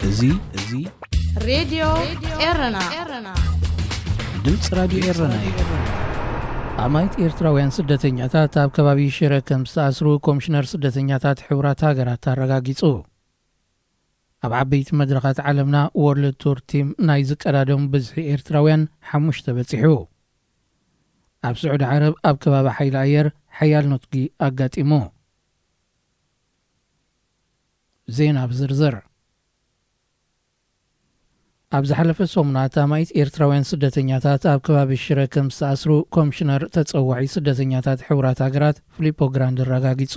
እዚ እዚ ሬድዮ ኤረና፣ ድምፂ ራዲዮ ኤረና እዩ። ኣማይት ኤርትራውያን ስደተኛታት ኣብ ከባቢ ሽረ ከም ዝተኣስሩ ኮሚሽነር ስደተኛታት ሕቡራት ሃገራት ኣረጋጊጹ። ኣብ ዓበይቲ መድረኻት ዓለምና ወርልድ ቱር ቲም ናይ ዝቀዳደሙ ብዝሒ ኤርትራውያን ሓሙሽተ በጺሑ። ኣብ ስዑዲ ዓረብ ኣብ ከባቢ ሓይሊ ኣየር ሓያል ነትጒ ኣጋጢሙ። ዜና ብዝርዝር። ኣብ ዝሓለፈ ሰሙናት ኣማኢት ኤርትራውያን ስደተኛታት ኣብ ከባቢ ሽረ ከም ዝተኣስሩ ኮሚሽነር ተጸዋዒ ስደተኛታት ሕቡራት ሃገራት ፊሊፖ ግራንዲ ኣረጋጊጹ።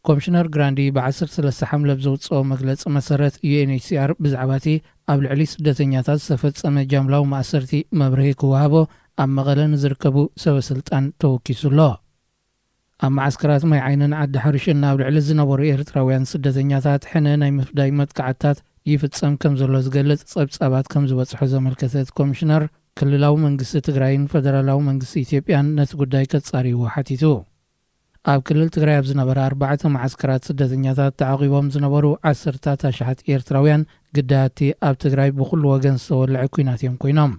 ኮሚሽነር ግራንዲ ብ ዓሰርተ ሰለስተ ሓምለ ኣብ ዘውጽኦ መግለጺ መሰረት፣ ዩ ኤን ኤች ሲ ኣር ብዛዕባ እቲ ኣብ ልዕሊ ስደተኛታት ዝተፈጸመ ጃምላዊ ማእሰርቲ መብርሂ ክወሃቦ ኣብ መቐለ ንዝርከቡ ሰበ ስልጣን ተወኪሱ ኣሎ። ኣብ መዓስከራት ማይ ዓይንን ዓዲ ሓርሽን ኣብ ልዕሊ ዝነበሩ ኤርትራውያን ስደተኛታት ሕነ ናይ ምፍዳይ መጥቃዕትታት ይፍጸም ከም ዘሎ ዝገልጽ ጸብጻባት ከም ዝበጽሖ ዘመልከተ እቲ ኮሚሽነር፣ ክልላዊ መንግስቲ ትግራይን ፈደራላዊ መንግስቲ ኢትዮጵያን ነቲ ጉዳይ ከጻርይዎ ሓቲቱ። ኣብ ክልል ትግራይ ኣብ ዝነበረ ኣርባዕተ መዓስከራት ስደተኛታት ተዓቒቦም ዝነበሩ ዓሰርታት ኣሽሓት ኤርትራውያን ግዳያት እቲ ኣብ ትግራይ ብኹሉ ወገን ዝተወልዐ ኲናት እዮም ኮይኖም።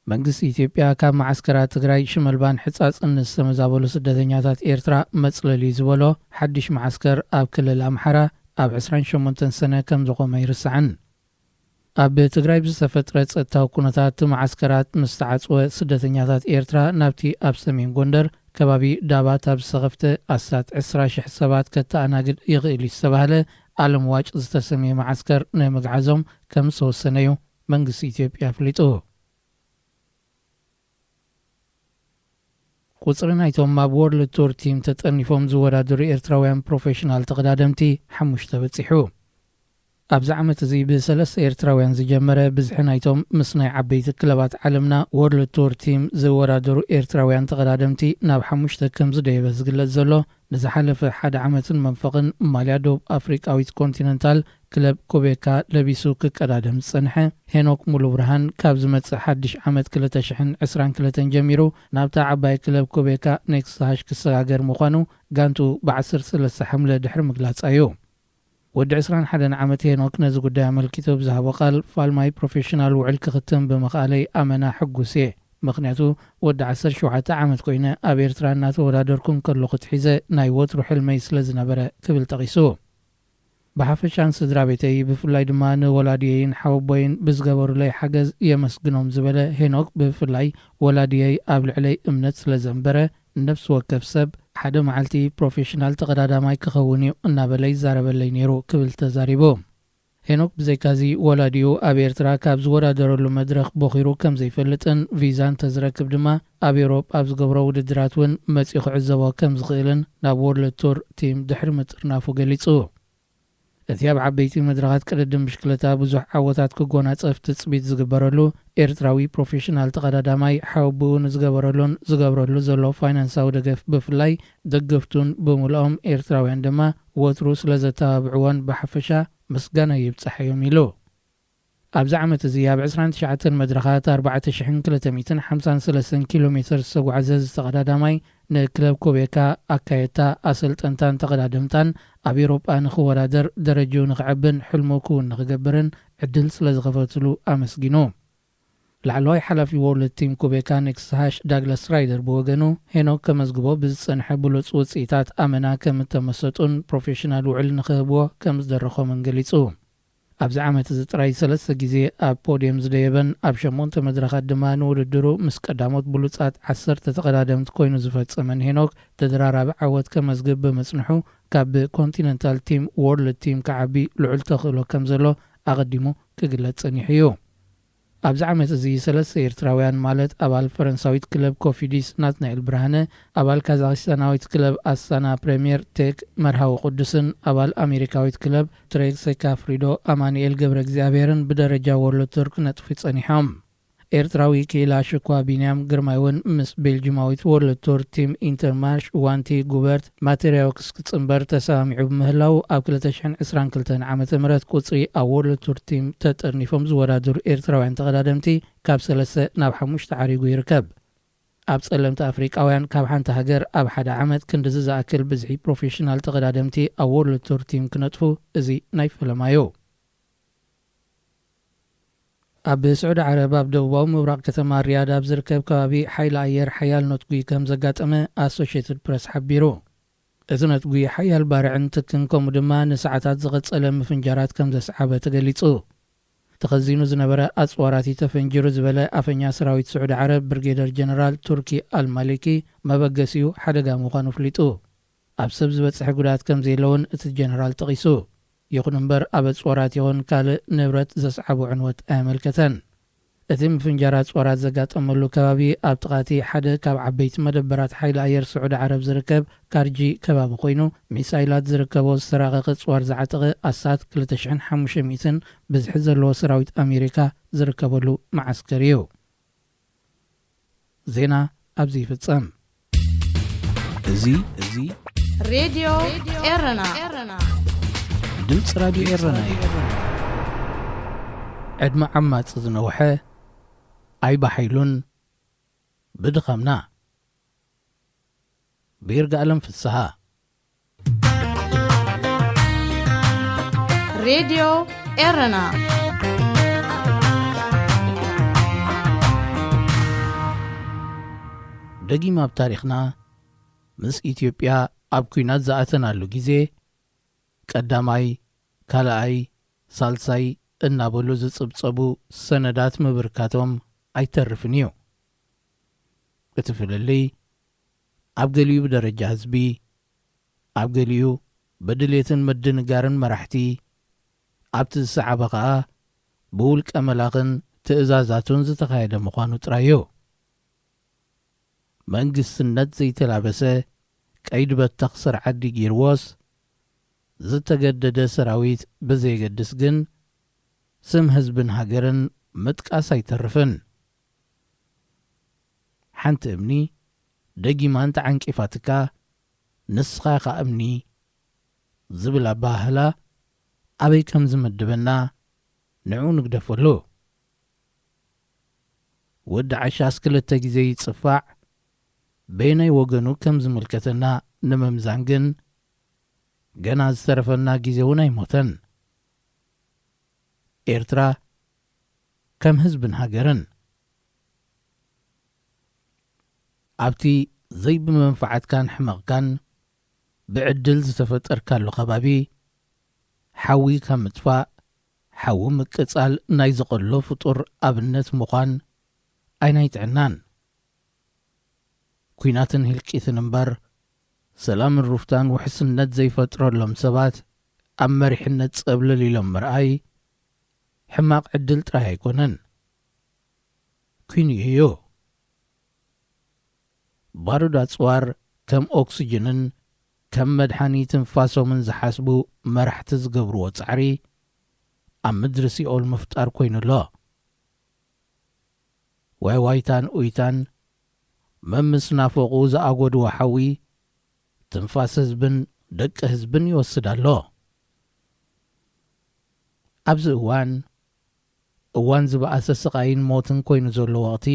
መንግስቲ ኢትዮጵያ ካብ መዓስከራት ትግራይ ሽመልባን ሕጻጽን ንዝተመዛበሉ ስደተኛታት ኤርትራ መጽለሊ ዝበሎ ሓድሽ መዓስከር ኣብ ክልል ኣምሓራ ኣብ ዕስራን ሸሞንተን ሰነ ከም ዘቖመ ኣይርሳዕን። ኣብ ትግራይ ብዝተፈጥረ ጸጥታዊ ኩነታት እቲ መዓስከራት ምስ ተዓጽወ፣ ስደተኛታት ኤርትራ ናብቲ ኣብ ሰሜን ጎንደር ከባቢ ዳባት ኣብ ዝተኸፍተ ኣስታት ዕስራ ሽሕ ሰባት ከተኣናግድ ይኽእል እዩ ዝተባህለ ኣለም ዋጭ ዝተሰምየ መዓስከር ንምግዓዞም ከም ዝተወሰነ እዩ መንግስቲ ኢትዮጵያ ኣፍሊጡ። ቁጽሪ ናይቶም ኣብ ወርልድ ቱር ቲም ተጠርኒፎም ዝወዳደሩ ኤርትራውያን ፕሮፌሽናል ተቐዳደምቲ ሓሙሽተ በጺሑ። ኣብዚ ዓመት እዚ ብሰለስተ ኤርትራውያን ዝጀመረ ብዝሒ ናይቶም ምስ ናይ ዓበይቲ ክለባት ዓለምና ወርልድ ቱር ቲም ዝወዳደሩ ኤርትራውያን ተቐዳደምቲ ናብ ሓሙሽተ ከም ዝደየበ ዝግለጽ ዘሎ፣ ንዝሓለፈ ሓደ ዓመትን መንፈቕን ማልያ ደቡብ ኣፍሪቃዊት ኮንቲነንታል ክለብ ኮቤካ ለቢሱ ክቀዳደም ዝጸንሐ ሄኖክ ሙሉ ብርሃን፣ ካብ ዝመጽእ ሓድሽ ዓመት ክልተ ሽሕን ዕስራን ክልተን ጀሚሩ ናብታ ዓባይ ክለብ ኮቤካ ኔክስት ሃሽ ክሰጋገር ምዃኑ ጋንቱ ብ ዓሰርተ ሰለስተ ሓምለ ድሕሪ ምግላጻ እዩ። ወዲ ዕስራን ሓደን ዓመት ሄኖክ ነዚ ጉዳይ ኣመልኪቱ ብዝሃቦ ቃል፣ ፋልማይ ፕሮፌሽናል ውዕል ክኽትም ብምኽኣለይ ኣመና ሕጉስ እየ። ምኽንያቱ፣ ወዲ ዓሰርተ ሸውዓተ ዓመት ኮይነ ኣብ ኤርትራ እናተወዳደርኩ እንከለኹ ኣትሒዘ ናይ ወትሩ ሕልመይ ስለ ዝነበረ ክብል ጠቒሱ። ብሓፈሻ ንስድራ ቤተይ፣ ብፍላይ ድማ ንወላዲየይን ሓወቦይን ብዝገበሩለይ ሓገዝ የመስግኖም ዝበለ ሄኖክ፣ ብፍላይ ወላዲየይ ኣብ ልዕለይ እምነት ስለ ዘንበረ፣ ነፍሲ ወከፍ ሰብ ሓደ መዓልቲ ፕሮፌሽናል ተቐዳዳማይ ክኸውን እዩ እናበለ ይዛረበለይ ነይሩ ክብል ተዛሪቡ። ሄኖክ ብዘይካዚ ወላዲኡ ኣብ ኤርትራ ካብ ዝወዳደረሉ መድረኽ ቦኺሩ ከም ዘይፈልጥን ቪዛ እንተዝረክብ ድማ ኣብ ኤውሮጳ ኣብ ዝገብሮ ውድድራት እውን መጺኡ ክዕዘቦ ከም ዝኽእልን ናብ ወርልድ ቱር ቲም ድሕሪ ምጥርናፉ ገሊጹ። እቲ ኣብ ዓበይቲ መድረኻት ቅድድም ብሽክለታ ብዙሕ ዓወታት ክጎናጸፍ ትጽቢት ዝግበረሉ ኤርትራዊ ፕሮፌሽናል ተቐዳዳማይ ሓወብኡ ንዝገበረሉን ዝገብረሉ ዘሎ ፋይናንሳዊ ደገፍ ብፍላይ ደገፍቱን ብምልኦም ኤርትራውያን ድማ ወትሩ ስለ ዘተባብዕዎን ብሓፈሻ ምስጋና ይብጻሓዮም ኢሉ። ኣብዚ ዓመት እዚ ኣብ ዕስራን ትሽዓተን መድረኻት ኣርባዕተ ሽሕን ክልተ ሚእትን ሓምሳን ሰለስተን ኪሎ ሜትር ዝተጓዕዘ ዝተቐዳዳማይ ንክለብ ኮቤካ ኣካየድታ ኣሰልጠንታን ተቐዳደምታን ኣብ ኤውሮጳ ንኽወዳደር ደረጅኡ ንኽዕብን ሕልሙ ክውን ንኽገብርን ዕድል ስለ ዝኸፈትሉ ኣመስጊኑ። ላዕለዋይ ሓላፊ ወርልድ ቲም ኩቤካ ኔክስት ሃሽ ዳግላስ ራይደር ብወገኑ፣ ሄኖክ ከመዝግቦ ብዝጸንሐ ብሉጽ ውጽኢታት ኣመና ከም እተመሰጡን ፕሮፌሽናል ውዕል ንኽህብዎ ከም ዝደረኾምን ገሊጹ። ኣብዚ ዓመት እዚ ጥራይ ሰለስተ ግዜ ኣብ ፖድየም ዝደየበን ኣብ ሸሞንተ መድረኻት ድማ ንውድድሩ ምስ ቀዳሞት ብሉጻት ዓሰርተ ተቐዳደምቲ ኮይኑ ዝፈጸመን ሄኖክ፣ ተደራራቢ ዓወት ከመዝግብ ብምጽንሑ፣ ካብ ኮንቲነንታል ቲም ወርልድ ቲም ክዓቢ ልዑል ተኽእሎ ከም ዘሎ ኣቐዲሙ ክግለጽ ጸኒሑ እዩ። ኣብዚ ዓመት እዚ ሰለስተ ኤርትራውያን፣ ማለት ኣባል ፈረንሳዊት ክለብ ኮፊዲስ ናትናኤል ብርሃነ፣ ኣባል ካዛኽስታናዊት ክለብ ኣስታና ፕሬምየር ቴክ መርሃዊ ቅዱስን ኣባል ኣሜሪካዊት ክለብ ትሬክ ሴካፍሪዶ ኣማኑኤል ገብረ እግዚኣብሔርን ብደረጃ ወርልድ ቱር ክነጥፉ ጸኒሖም። ኤርትራዊ ክኢላ ሽኳ ቢንያም ግርማይ እውን ምስ ቤልጂማዊት ወርልድ ቱር ቲም ኢንተርማርሽ ዋንቲ ጉበርት ማቴሪያውክስ ክጽንበር ተሰማሚዑ ብምህላው፣ ኣብ ክልተ ሽሕን ዕስራን ክልተን ዓመተ ምህረት ቁጽሪ ኣብ ወርልድ ቱር ቲም ተጠርኒፎም ዝወዳደሩ ኤርትራውያን ተቐዳደምቲ ካብ ሰለስተ ናብ ሓሙሽተ ዓሪጉ ይርከብ። ኣብ ጸለምቲ ኣፍሪቃውያን ካብ ሓንቲ ሃገር ኣብ ሓደ ዓመት ክንድዚ ዝኣክል ብዝሒ ፕሮፌሽናል ተቐዳደምቲ ኣብ ወርልድ ቱር ቲም ክነጥፉ እዚ ናይ ፈለማ እዩ። ኣብ ስዑዲ ዓረብ ኣብ ደቡባዊ ምብራቕ ከተማ ሪያድ ኣብ ዝርከብ ከባቢ ሓይሊ ኣየር ሓያል ነትጒ ከም ዘጋጠመ ኣሶሽየትድ ፕረስ ሓቢሩ። እቲ ነትጒ ሓያል ባርዕን ትክን ከምኡ ድማ ንሰዓታት ዝቐጸለ ምፍንጃራት ከም ዘስዓበ ተገሊጹ። ተኸዚኑ ዝነበረ ኣጽዋራት እዩ ተፈንጂሩ ዝበለ ኣፈኛ ሰራዊት ስዑዲ ዓረብ ብርጌደር ጀነራል ቱርኪ ኣልማሊኪ፣ መበገሲኡ ሓደጋ ምዃኑ ኣፍሊጡ። ኣብ ሰብ ዝበጽሐ ጉድኣት ከም ዘየለውን እቲ ጀነራል ጠቒሱ። ይኹን እምበር ኣብ ኣጽዋራት ይኹን ካልእ ንብረት ዘስዓቦ ዕንወት ኣየመልከተን። እቲ ምፍንጃር ኣጽዋራት ዘጋጠመሉ ከባቢ ኣብ ጥቓ እቲ ሓደ ካብ ዓበይቲ መደበራት ሓይሊ ኣየር ስዑዲ ዓረብ ዝርከብ ካርጂ ከባቢ ኮይኑ፣ ሚሳይላት ዝርከቦ ዝተራቐቐ ኣጽዋር ዝዓጠቐ ኣሳት ክልተ ሽሕን ሓሙሽተ ሚእትን ብዝሒ ዘለዎ ሰራዊት ኣሜሪካ ዝርከበሉ መዓስከር እዩ። ዜና ኣብዚ ይፍጸም። እዚ እዚ ሬድዮ ኤረና። ድምፂ ራዲዮ ኤረና እዩ። ዕድመ ዓማፂ ዝነውሐ ኣይባሓይሉን ብድኻምና። ብይርጋኣለም ፍስሃ። ሬድዮ ኤረና። ደጊም ኣብ ታሪኽና ምስ ኢትዮጵያ ኣብ ኲናት ዝኣተናሉ ግዜ ቀዳማይ፣ ካልኣይ፣ ሳልሳይ እናበሉ ዝጽብጸቡ ሰነዳት ምብርካቶም ኣይተርፍን እዩ። እቲ ፍልልይ ኣብ ገሊኡ ብደረጃ ህዝቢ፣ ኣብ ገሊኡ ብድሌትን ምድንጋርን መራሕቲ፣ ኣብቲ ዝሰዓበ ኸኣ ብውልቀ መላኽን ትእዛዛቱን ዝተኻየደ ምዃኑ ጥራይ እዩ። መንግስትነት ዘይተላበሰ ቀይዲ በተኽ ስርዓት ዲጊርዎስ ዝተገደደ ሰራዊት ብዘየገድስ ግን ስም ህዝብን ሃገርን ምጥቃስ ኣይተርፍን። ሓንቲ እምኒ ደጊማ እንተዓንቂፋትካ ንስኻ ኢኻ እምኒ ዝብል ኣባህላ ኣበይ ከም ዝምድበና ንዑ ንግደፈሉ። ወዲ ዓሻስ ክልተ ግዜ ይጽፋዕ፣ በየናይ ወገኑ ከም ዝምልከተና ንምምዛን ግን ገና ዝተረፈና ግዜ እውን ኣይሞተን። ኤርትራ ከም ህዝብን ሃገርን ኣብቲ ዘይብመንፈዓትካን ሕመቕካን ብዕድል ዝተፈጠርካሉ ከባቢ ሓዊ ካብ ምጥፋእ ሓዊ ምቅጻል ናይ ዝቐሎ ፍጡር ኣብነት ምዃን ኣይናይ ጥዕናን። ኲናትን ህልቂትን እምበር ሰላምን ሩፍታን ውሕስነት ዘይፈጥረሎም ሰባት ኣብ መሪሕነት ጸብለል ኢሎም ምርኣይ ሕማቕ ዕድል ጥራይ ኣይኮነን፣ ኲንኡ እዩ። ባሩድ ኣጽዋር ከም ኦክስጅንን ከም መድሓኒ ትንፋሶምን ዝሓስቡ መራሕቲ ዝገብርዎ ጻዕሪ ኣብ ምድሪ ሲኦል ምፍጣር ኮይኑ ኣሎ። ዋይዋይታን ኡይታን መምስናፈቑ ዝኣጎድዎ ሓዊ ትንፋስ ህዝብን ደቂ ህዝብን ይወስድ ኣሎ። ኣብዚ እዋን፣ እዋን ዝበኣሰ ስቓይን ሞትን ኮይኑ ዘሎ ወቕቲ፣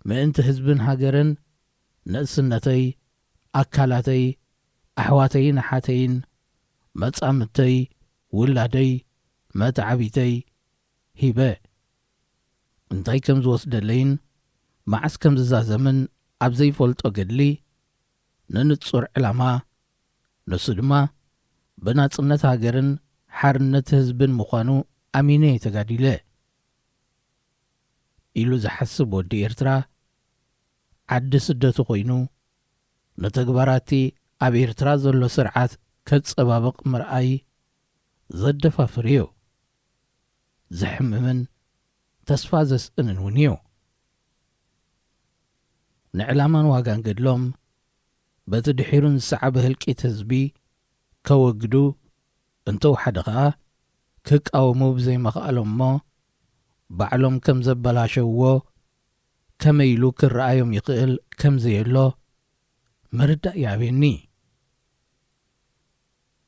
ምእንቲ ህዝብን ሃገርን ንእስነተይ፣ ኣካላተይ፣ ኣሕዋተይን ኣሓተይን፣ መጻምድተይ፣ ውላደይ፣ መተዓቢተይ ሂበ። እንታይ ከም ዝወስደለይን መዓስ ከም ዝዛዘምን ኣብ ዘይፈልጦ ገድሊ፣ ንንጹር ዕላማ፣ ንሱ ድማ ብናጽነት ሃገርን ሓርነት ህዝብን ምዃኑ ኣሚነ እየ ተጋዲለ ኢሉ ዝሓስብ ወዲ ኤርትራ፣ ዓዲ ስደቱ ኮይኑ፣ ንተግባራቲ ኣብ ኤርትራ ዘሎ ስርዓት ከጸባብቕ ምርኣይ ዘደፋፍር እዩ። ዘሕምምን ተስፋ ዘስእንን እውን እዩ። ንዕላማን ዋጋን ገድሎም፣ በቲ ድሒሩ ንሰዓበ ህልቂት ህዝቢ ከወግዱ እንተወሓደ ኸኣ፣ ክቃወሙ ብዘይምኽኣሎም እሞ፣ ባዕሎም ከም ዘበላሸውዎ ከመይ ኢሉ ክረኣዮም ይኽእል ከም ዘየሎ ምርዳእ ይኣብየኒ።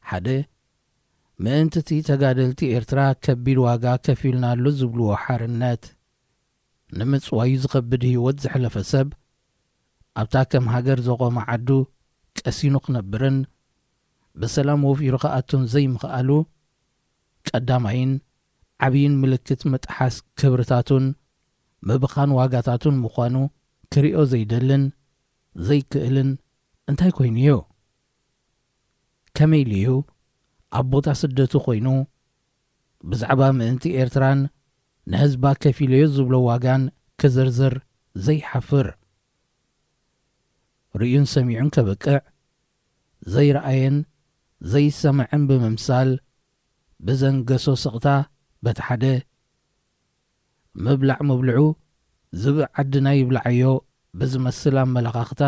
ሓደ፣ ምእንቲ እቲ ተጋደልቲ ኤርትራ ከቢድ ዋጋ ከፊልናሉ ዝብልዎ ሓርነት ንምጽዋዩ ዝኸብድ ህይወት ዘሕለፈ ሰብ፣ ኣብታ ከም ሃገር ዘቖማ ዓዱ ቀሲኑ ክነብርን ብሰላም ወፊሩ ክኣቱን ዘይምኽኣሉ፣ ቀዳማይን ዓብይን ምልክት ምጥሓስ ክብርታቱን ምብኻን ዋጋታቱን ምዃኑ ክሪኦ ዘይደልን ዘይክእልን እንታይ ኮይኑ እዩ? ከመይ ኢሉ እዩ ኣብ ቦታ ስደቱ ኮይኑ ብዛዕባ ምእንቲ ኤርትራን ንህዝባ ከፊለዮ ዝብሎ ዋጋን ክዝርዝር ዘይሓፍር? ርእዩን ሰሚዑን ከብቅዕ ዘይረኣየን ዘይሰምዐን ብምምሳል ብዘንገሶ ስቕታ በቲ ሓደ፣ ምብላዕ ምብልዑ ዝብኢ ዓድና ይብላዓዮ ብዝመስል ኣመለኻኽታ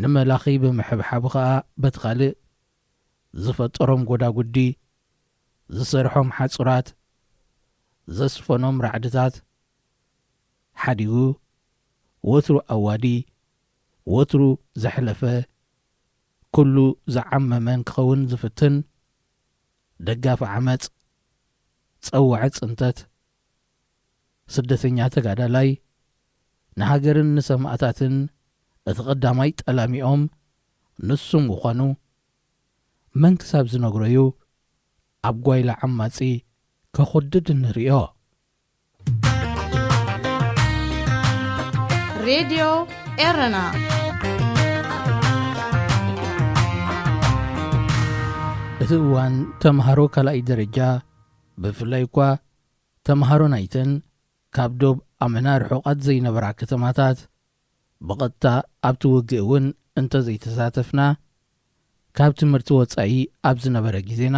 ንመላኺ ብምሕብሓቡ ኸኣ በቲ ካልእ ዝፈጠሮም ጎዳጉዲ፣ ዝሰርሖም ሓጹራት፣ ዘስፈኖም ራዕድታት ሓዲጉ ወትሩ ኣዋዲ፣ ወትሩ ዘሕለፈ፣ ኩሉ ዝዓመመን ክኸውን ዝፍትን ደጋፊ ዓመጽ፣ ጸዋዒ ጽንተት፣ ስደተኛ ተጋዳላይ፣ ንሃገርን ንሰማእታትን እቲ ቀዳማይ ጠላሚኦም ንሱ ምዃኑ መን ክሳብ ዝነግሮ'ዩ ኣብ ጓይላ ዓማጺ ከኹድድ እንርእዮ? ሬድዮ ኤረና። እቲ እዋን ተምሃሮ ካልኣይ ደረጃ፣ ብፍላይ እኳ ተምሃሮ ናይተን ካብ ዶብ ኣመና ርሑቓት ዘይነበራ ከተማታት፣ ብቐጥታ ኣብቲ ውግእ እውን እንተዘይተሳተፍና፣ ካብ ትምህርቲ ወጻኢ ኣብ ዝነበረ ግዜና፣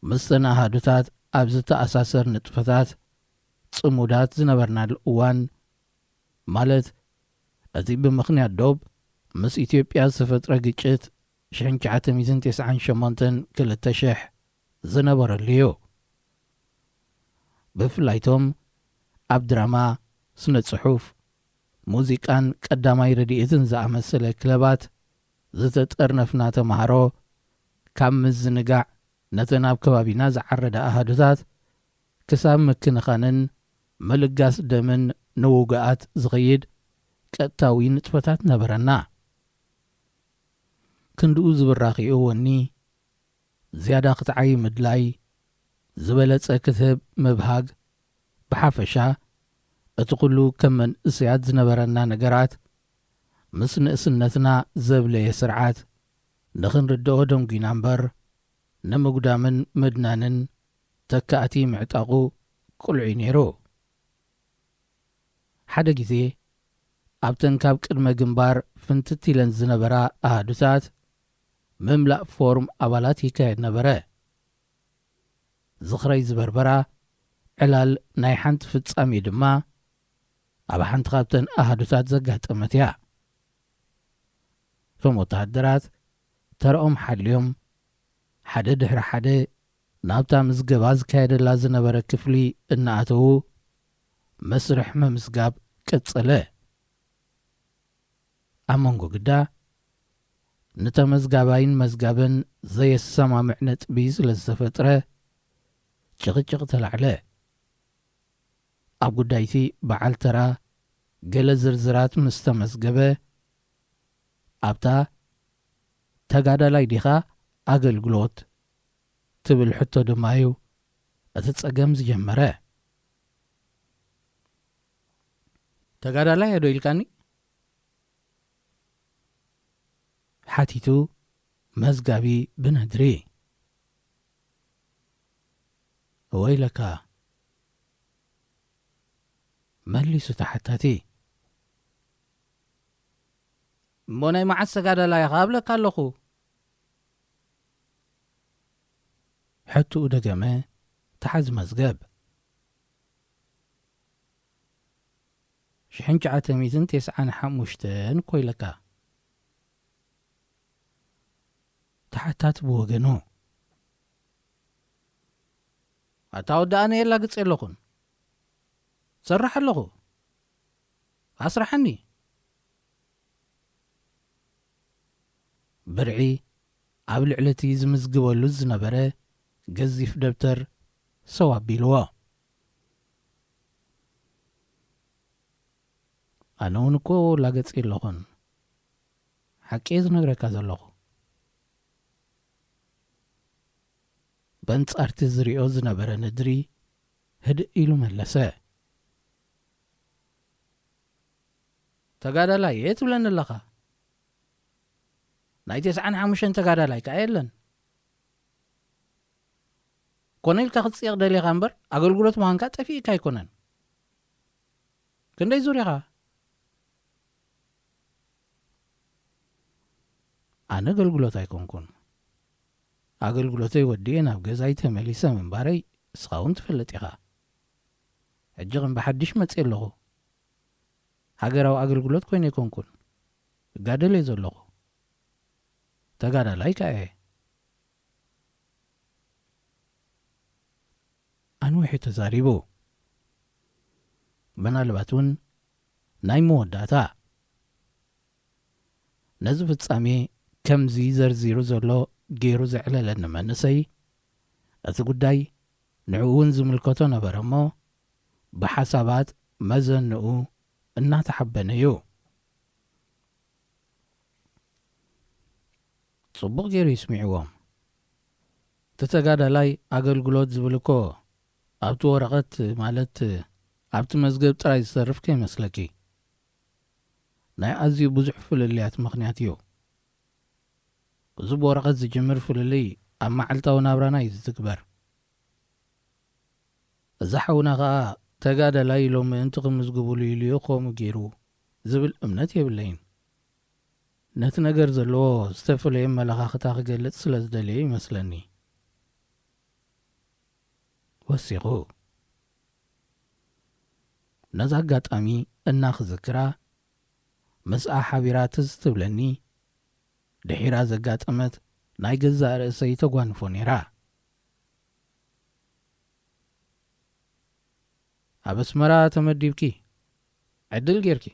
ምስተን ኣሃዱታት ኣብ ዝተኣሳሰር ንጥፈታት ጽሙዳት ዝነበርናሉ እዋን፣ ማለት እቲ ብምኽንያት ዶብ ምስ ኢትዮጵያ ዝተፈጥረ ግጭት ሽሕን ትሽዓተ ሚእትን ተስዓን ሸሞንተን ክልተ ሽሕ ዝነበረሉ እዩ። ብፍላይቶም ኣብ ድራማ፣ ስነ ጽሑፍ፣ ሙዚቃን ቀዳማይ ረድኤትን ዝኣመሰለ ክለባት ዝተጠርነፍና ተምሃሮ፣ ካብ ምዝንጋዕ ነተን ኣብ ከባቢና ዝዓረዳ ኣሃዱታት ክሳብ ምክንኻንን ምልጋስ ደምን ንውጉኣት ዝኸይድ ቀጥታዊ ንጥፈታት ነበረና። ክንድኡ ዝብራኽ'ዩ ወኒ ዝያዳ ክትዓዪ ምድላይ፣ ዝበለጸ ክትህብ ምብሃግ፣ ብሓፈሻ እቲ ኩሉ ከም መንእሰያት ዝነበረና ነገራት፣ ምስ ንእስነትና ዘብለየ ስርዓት፣ ንኽንርድኦ ደንጒና እምበር፣ ንምጉዳምን ምድናንን ተካእቲ ምዕጣቑ ቅሉዕ'ዩ ነይሩ። ሓደ ግዜ፣ ኣብተን ካብ ቅድመ ግንባር ፍንትት ኢለን ዝነበራ ኣሃዱታት፣ ምምላእ ፎርም ኣባላት ይካየድ ነበረ። ዝኽረይ ዝበርበራ ዕላል ናይ ሓንቲ ፍጻሜ ድማ፣ ኣብ ሓንቲ ካብተን ኣሃዱታት ዘጋጠመት እያ። እቶም ወተሃደራት ተራኦም ሓልዮም፣ ሓደ ድሕሪ ሓደ ናብታ ምዝገባ ዝካየደላ ዝነበረ ክፍሊ እናኣተዉ፣ መስርሕ ምምዝጋብ ቀጸለ። ኣብ መንጎ ግዳ፣ ንተመዝጋባይን መዝጋብን ዘየሰማምዕ ነጥቢ ስለ ዝተፈጥረ፣ ጭቕጭቕ ተላዕለ። ኣብ ጉዳይቲ በዓል ተራ ገለ ዝርዝራት ምስ ተመዝገበ፣ ኣብታ "ተጋዳላይ ዲኻ ኣገልግሎት?" ትብል ሕቶ ድማ'ዩ እቲ ጸገም ዝጀመረ። "ተጋዳላይ ዶ ኢልካኒ?" ሓቲቱ መዝጋቢ ብነድሪ። "ወይለካ!" መሊሱ ተሓታቲ። "እሞ ናይ መዓስ ተጋዳላይ ኢኻ ኣብለካ ኣለኹ?" ሕትኡ ደገመ ተሓዚ መዝገብ። ሽሕን ትሽዓተ ሚእትን ተስዓን ሓሙሽተን እኮ ኢለካ። ተሓታቲ ብወገኑ፣ "ኣታ ወዲ ኣነ የላግጽ የለኹን። ሰርሕ ኣለኹ። ኣስርሓኒ።" ብርዒ ኣብ ልዕሊ እቲ ዝምዝግበሉ ዝነበረ ገዚፍ ደብተር ሰው ኣቢልዎ። "ኣነ እውን እኮ ላገጽ የለኹን። ሓቂ እየ ዝነግረካ ዘለኹ። በንጻርቲ ዝሪኦ ዝነበረ ንድሪ ህድእ ኢሉ መለሰ። "ተጋዳላይ እየ ትብለኒ ኣለኻ? ናይ ተስዓን ሓሙሽተን ተጋዳላይ ከኣ የለን። ኮነ ኢልካ ክትጽየቕ ደሊኻ እምበር፣ ኣገልግሎት ምዃንካ ጠፊእካ ኣይኮነን። ክንደይ ዙር ኢኻ?" "ኣነ ኣገልግሎት ኣይኮንኩን። ኣገልግሎተይ ወዲኤ ናብ ገዛይ ተመሊሰ ምንባረይ እስኻ እውን ትፈልጥ ኢኻ። ሕጂ ግን ብሓድሽ መጽእ ኣለኹ። ሃገራዊ ኣገልግሎት ኮይነ ኣይኮንኩን። እጋደል እየ ዘለኹ። ተጋዳላይ ከኣ እየ።" ኣንዊሑ ተዛሪቡ። ምናልባት እውን ናይ መወዳእታ። ነዚ ፍጻሜ ከምዚ ዘርዚሩ ዘሎ ገይሩ ዘዕለለኒ መንእሰይ፣ እቲ ጉዳይ ንዕኡ እውን ዝምልከቶ ነበረ እሞ፣ ብሓሳባት መዘንኡ እናተሓበነ እዩ። ጽቡቕ ገይሩ እዩ ስሚዕዎም። እቲ ተጋዳላይ ኣገልግሎት ዝብል እኮ ኣብቲ ወረቐት፣ ማለት ኣብቲ መዝገብ ጥራይ ዝተርፍ ከይመስለኪ። ናይ ኣዝዩ ብዙሕ ፍልልያት ምኽንያት እዩ። እዚ ብወረቐት ዝጅምር ፍልልይ ኣብ መዓልታዊ ናብራና እዩ ዝትግበር። እዚ ሓውና ኸኣ ተጋዳላይ ኢሎም ምእንቲ ክምዝግብሉ ኢሉ እዩ ከምኡ ገይሩ ዝብል እምነት የብለይን። ነቲ ነገር ዘለዎ ዝተፈለየ ኣመለኻኽታ ክገልጽ ስለ ዝደለየ ይመስለኒ። ወሲኹ። ነዛ ኣጋጣሚ እናኽዝክራ፣ ምስኣ ሓቢራ ትዝ ትብለኒ፣ ድሒራ ዘጋጠመት ናይ ገዛእ ርእሰይ ተጓንፎ ነይራ። "ኣብ ኣስመራ ተመዲብኪ፣ ዕድል ጌርኪ?"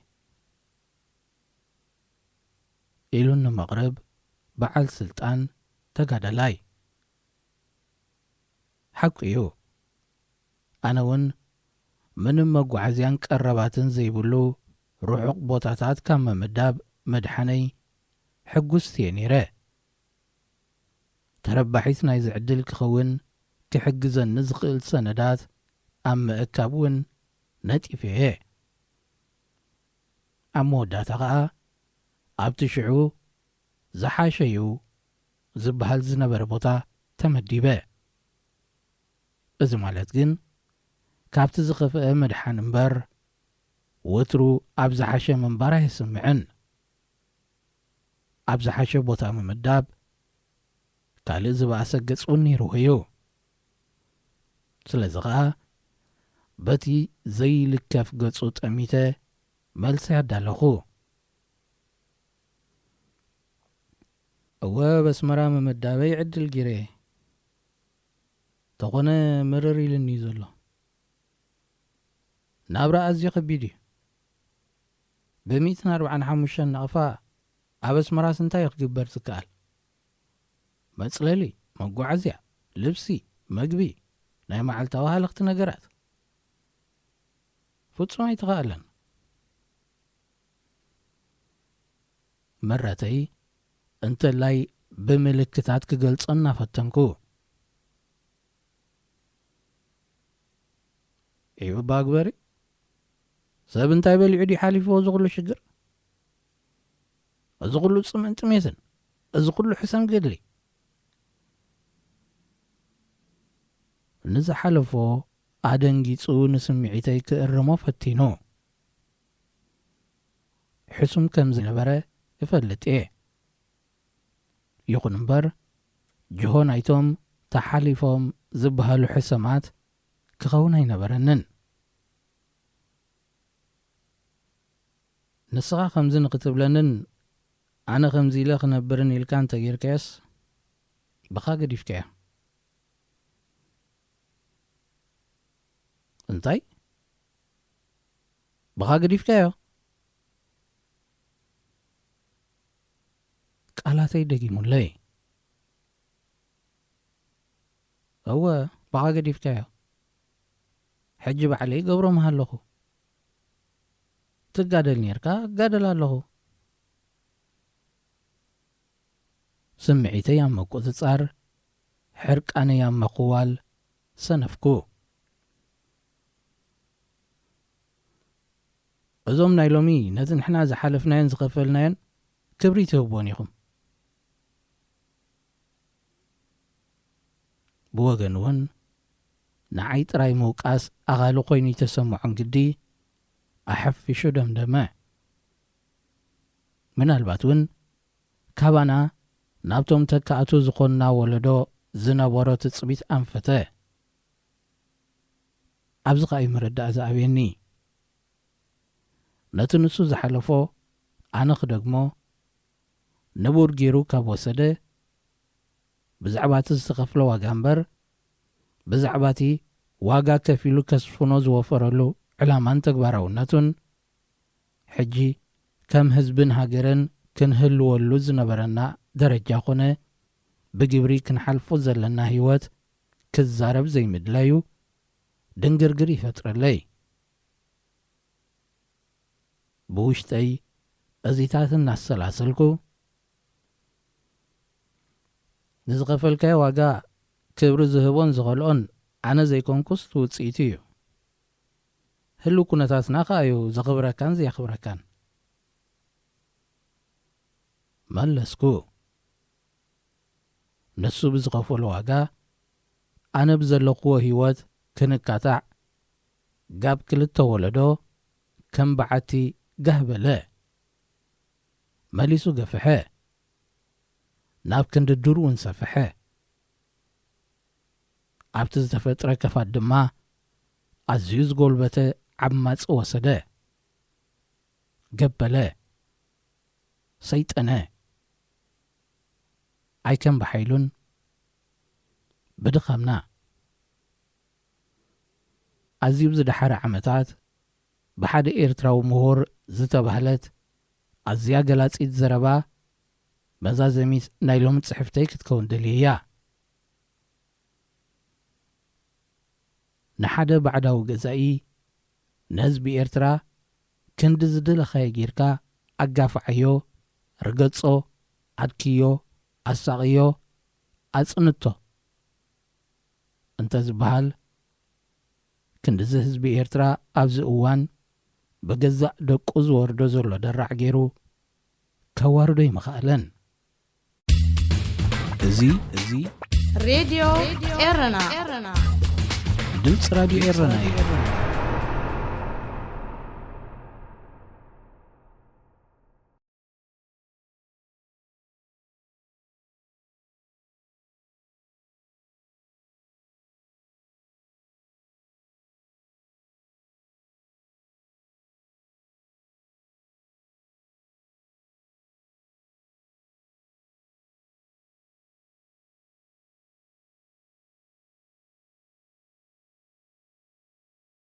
ኢሉኒ መቕርብ በዓል ስልጣን ተጋዳላይ። ሓቁ እዩ። ኣነ እውን ምንም መጓዓዝያን ቀረባትን ዘይብሉ ርሑቕ ቦታታት ካብ ምምዳብ ምድሓነይ ሕጉስቲ እየ ነይረ። ተረባሒት ናይዚ ዕድል ክኸውን ክሕግዘኒ ዝኽእል ሰነዳት ኣብ ምእካብ እውን ነጢፈ እየ። ኣብ መወዳእታ ኸኣ ኣብቲ ሽዑ ዝሓሸ እዩ ዝበሃል ዝነበረ ቦታ ተመዲበ። እዚ ማለት ግን ካብቲ ዝኸፍአ ምድሓን እምበር፣ ወትሩ ኣብ ዝሓሸ ምንባር ኣየስምዕን። ኣብ ዝሓሸ ቦታ ምምዳብ ካልእ ዝበኣሰ ገጽ እውን ነይርዎ እዩ። ስለዚ ኸኣ በቲ ዘይልከፍ ገጹ ጠሚተ መልሲ ኣዳለኹ። እወ፣ ኣብ ኣስመራ ምምዳበይ ዕድል ጊረ። ተኾነ ምርር ኢሉኒ እዩ ዘሎ። ናብራ ኣዝዩ ከቢድ እዩ። ብሚእትን ኣርባዓን ሓሙሽተን ናቕፋ ኣብ ኣስመራስ እንታይ እዩ ክግበር ዝከኣል? መጽለሊ፣ መጓዓዝያ፣ ልብሲ፣ መግቢ፣ ናይ መዓልታዊ ሃለኽቲ ነገራት። ፍጹም ኣይተኻእለን። ምረተይ እንተላይ ብምልክታት ክገልጾ እናፈተንኩ። እዩ እባ ግበሪ። ሰብ እንታይ በሊዑ ድዩ ሓሊፍዎ እዚ ኩሉ ሽግር? እዚ ኩሉ ጽምእን ጥሜትን፣ እዚ ኩሉ ሕሰም ገድሊ? ንዝሓለፎ ኣደንጊጹ ንስምዒተይ ክእርሞ ፈቲኑ። ሕሱም ከም ዝነበረ እፈልጥ እየ። ይኹን እምበር፣ ጅሆ ናይቶም ተሓሊፎም ዝበሃሉ ሕሰማት ክኸውን ኣይነበረንን። ንስኻ ከምዚ ንኽትብለንን ኣነ ከምዚ ኢለ ክነብርን ኢልካ እንተጌርካዮስ፣ ብኻ ገዲፍካዮ። እንታይ? ብኻ ገዲፍካዮ? ቃላተይ ደጊሙለይ። እወ፣ ብኻ ገዲፍካዮ። ሕጂ ባዕለይ ይገብሮ ምሃለኹ። ትጋደል ኔርካ፣ እጋደል ኣለኹ። ስምዒተይ ኣብ ምቁጽጻር፣ ሕርቃነይ ኣብ ምኽዋል ሰነፍኩ። እዞም ናይ ሎሚ ነቲ ንሕና ዝሓለፍናዮን ዝኸፈልናዮን ክብሪ ትህብዎን ኢኹም። ብወገኑ እውን ንዓይ ጥራይ ምውቃስ ኣኻሊ ኮይኑ ይተሰምዖን ግዲ ኣሐፊሹ ደምደመ። ምናልባት እውን ካባና ናብቶም ተካእቱ ዝኾንና ወለዶ ዝነበሮ ትጽቢት ኣንፈተ። ኣብዚ ኸኣ እዩ ምርዳእ ዝኣብየኒ። ነቲ ንሱ ዝሓለፎ ኣነ ክደግሞ ንቡር ገይሩ ካብ ወሰደ፣ ብዛዕባ እቲ ዝተኸፍለ ዋጋ እምበር፣ ብዛዕባ እቲ ዋጋ ከፊሉ ከስፍኖ ዝወፈረሉ ዕላማን ተግባራውነቱን፣ ሕጂ ከም ህዝብን ሃገርን ክንህልወሉ ዝነበረና ደረጃ ኮነ ብግብሪ ክንሓልፎ ዘለና ህይወት ክዛረብ ዘይምድላዩ ድንግርግር ይፈጥረለይ። ብውሽጠይ እዚታት እናሰላሰልኩ፣ ንዝኸፈልካዮ ዋጋ ክብሪ ዝህቦን ዝኸልኦን ኣነ ዘይኮንኩስ እቲ ውጽኢቱ እዩ። ህልው ኩነታትና ከኣ እዩ ዘኽብረካን ዘየኽብረካን። መለስኩ። ንሱ ብዝኸፈሎ ዋጋ ኣነ ብዘለኽዎ ህይወት ክንካታዕ፣ ጋብ ክልተ ወለዶ ከም በዓቲ ጋህ በለ። መሊሱ ገፍሐ። ናብ ክንዲ ዱር እውን ሰፍሐ። ኣብቲ ዝተፈጥረ ከፋት ድማ ኣዝዩ ዝጎልበተ ዓማጺ ወሰደ። ገበለ። ሰይጠነ። ኣይከም ብሓይሉን ብድኻምና። ኣዝዩ ዝደሓረ ዓመታት ብሓደ ኤርትራዊ ምሁር ዝተባህለት ኣዝያ ገላጺት ዘረባ መዛዘሚት ናይ ሎሚ ጽሕፍተይ ክትከውን ደልየ እያ። ንሓደ ባዕዳዊ ገዛኢ ንህዝቢ ኤርትራ ክንዲ ዝደለኻዮ ጌርካ ኣጋፍዓዮ፣ ርገጾ፣ ኣድክዮ፣ ኣሳቕዮ፣ ኣጽንቶ እንተ ዝበሃል፣ ክንድዚ ህዝቢ ኤርትራ ኣብዚ እዋን ብገዛእ ደቁ ዝወርዶ ዘሎ ደራዕ ገይሩ ከዋርዶ ኣይምኸኣለን። እዚ፣ እዚ ሬድዮ ኤረና። ድምፂ ራድዮ ኤረና እዩ።